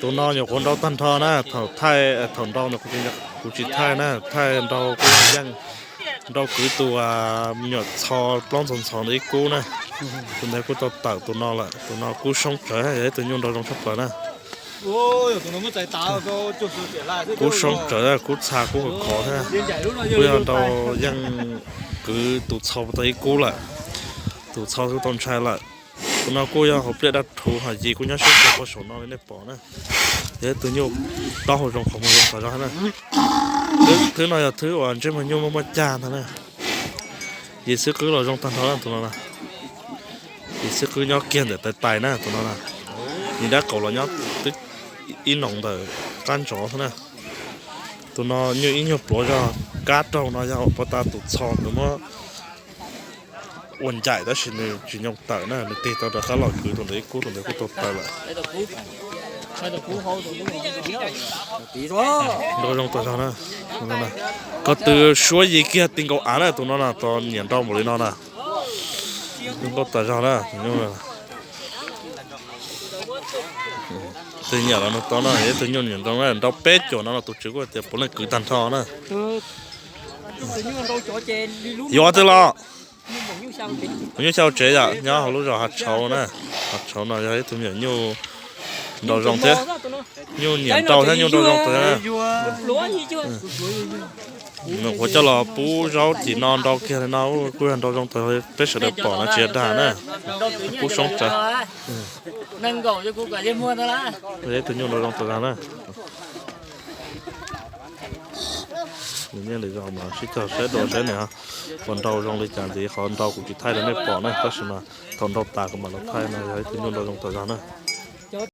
Tus no nyuam qhuav nrau tag nrho na, thaum thaij, thaum nrau no kuv tsis thaij na, thaij nrau kuj yeej nrau kwv tus me nyuam txho plaub ntxhov ntxhov ntawd ib kub na. Tus ntawd kuj tau tawm tus no lawm, tus no kub soob tsawv, yog ib tug nyuj nrau zoo tshaj plaws na. Kub soob tsawv, kub txha kub khov thiab. Kuj yog nrau yeej kwv tus txho tau ib kub lawm, tus txho kuj tau ntshai lawm. Tus no kuj yog hauv pliaj dab rhuv, ho yim kuj nyob siab kawg puag saum no li nej pom na. Yog ib tug nyuj taub hau zoo qhov muag zoo tas zog na. Thwb no yog thwb uas ntsej muag nyuj muaj muaj cag ntag na. Yim xwb qwb los zoo tag nrho na tus no na. Yim xwb qwb nyob kiag ntawm tais tais na tus no na. Yim dab qaum los nyob twb ib noos ntawm qab ntsov xwb na. Tus no nyuj ib nyuag pluav zog, kab raug no yog uas puag ta tus txho nkawd muab ua ncaim tab sis nws tsis nyoo tawm na, nws tig tau rov qab los kwv tus ntawd ib kub, tus ntawd kuj tau tawm lawm. Nrau zoo tas zog na. Ko tw suab yim kiag ti nkaus av na tus no na, tus nyiam nrau npaum li no na. Zoo nkauj tas zog na. Tus nyiam los nug tau na, ib tug nyuj nyiam nrau na, nrau peb cuam no los tus tswv kuj tias puav leej kwv tag nrho na. Yuav twg los? Tus nyuj xya hauv tsev yom, nyob hauv lub zos Hav Tshauv na. Hav Tshauv no yog ib tug me nyuam nyuj nrau zoo thiab. Nyuj nyiam nrau thiab nyuj nrau zoo tas na. Nws qhuav coj los pub zaub cim no nrau kiag li no, kuj yog nrau zoo tas peb sawv daws pom no tsis yog dag na. Kub soob tsawv. Ib tug nyuj nrau zoo tas na. Nws niaj lwm zaus mas sib cog saib dua saib nws puas nrau zoo li cas ntxiv, qhov nrau kuv tsis thaij rau nej pom na, tab sis mas thaum nrau tas kuv mam los thaij no yog ib tug nyuj nrau zoo tas zog na.